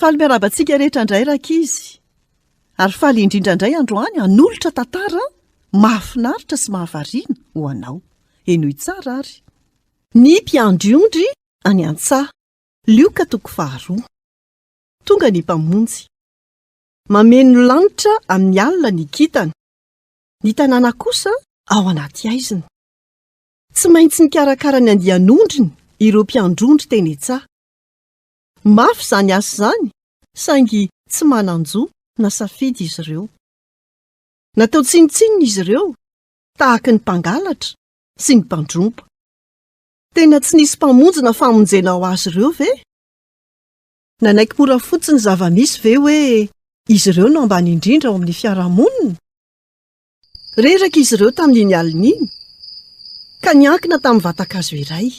Faly miarahaba antsika rehetra indray rankizy. Ary faly indrindra indray androany hanolotra tantara mahafinaritra sy mahavariana ho anao. Henoy tsara ary. Ny mpiandry ondry any an-tsaha. Lioka toko faharoa. Tonga ny Mpamonjy. Mameno ny lanitra amin'ny alina ny kintana. Ny tanàna kosa ao anaty haizina. Tsy maintsy nikarakara ny andian'ondriny ireo mpiandry ondry teny an-tsaha. Mafy izany asa izany, saingy tsy manan-jo na safidy izy ireo. Natao tsinontsinona izy ireo, tahaka ny mpangalatra sy ny mpandrompa. Tena tsy nisy mpamonjy na famonjena ho azy ireo ve? Nanaiky mora fotsiny ny zava-misy ve hoe izy ireo no ambany indrindra ao amin'ny fiarahamonina? Reraka izy ireo tamin'iny alina iny, ka niankina tamin'ny vatan-kazo iray.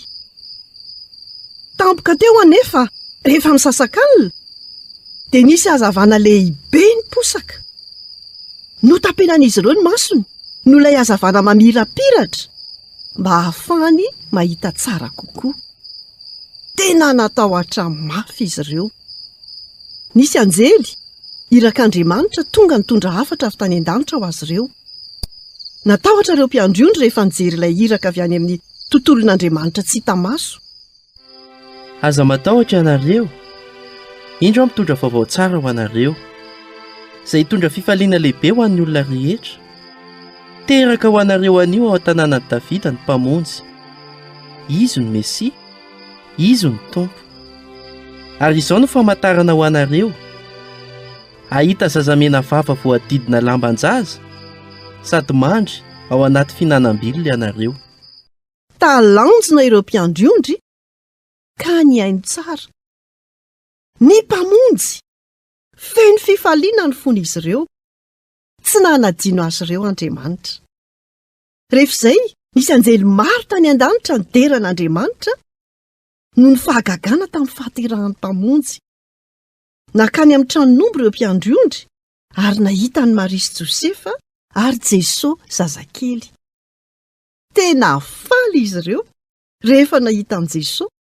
Tampoka teo anefa, rehefa misasak'alina, dia nisy hazavana lehibe niposaka. Notapenan'izy ireo ny masony noho ilay hazavana mamirapiratra mba hahafahany mahita tsara kokoa. Tena natahotra mafy izy ireo. Nisy anjely, irak'Andriamanitra, tonga nitondra hafatra avy tany an-danitra ho azy ireo. Natahotra ireo mpiandry ondry rehefa nijery ilay iraka avy any amin'ny tontolon'Andriamanitra tsy hita maso. Aza matahotra ianareo. Indro aho mitondra vaovao tsara ho anareo, izay hitondra fifaliana lehibe ho an'ny olona rehetra. Teraka ho anareo anio ao an-tanànan'i Davida ny Mpamonjy. Izy no Mesia, Izy no Tompo. Ary izao no famantarana ho anareo, Hahita zaza menavava voadidina lamban-jaza sady mandry ao anaty fihinanam-bilona ianareo. Talanjona ireo mpiandry ondry ka nihaino tsara. Ny Mpamonjy! Feno fifaliana ny fon'izy ireo. Tsy nanadino azy ireo Andriamanitra. Rehefa izay, nisy anjely maro tany an-danitra nidera an'Andriamanitra noho ny fahagagana tamin'ny fahaterahan'ny Mpamonjy. Nankany amin'ny tranon'omby ireo mpiandry ondry ary nahita an'i Maria sy Josefa ary Jesoa zazakely. Tena faly izy ireo rehefa nahita an'i Jesoa,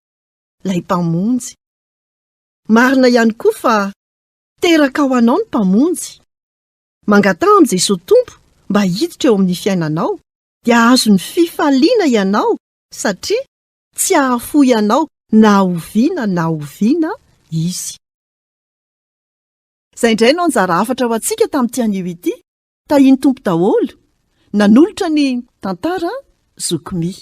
ilay Mpamonjy. Marina ihany koa fa teraka ho anao ny Mpamonjy. Mangataha amin'i Jesoa Tompo mba hiditra eo amin'ny fiainanao dia hahazo ny fifaliana ianao satria tsy hahafoy anao na oviana na oviana Izy. Izay indray no anjara hafatra ho antsika tamin'ity anio ity. Tahian'ny Tompo daholo. Nanolotra ny tantara Zoky Mi.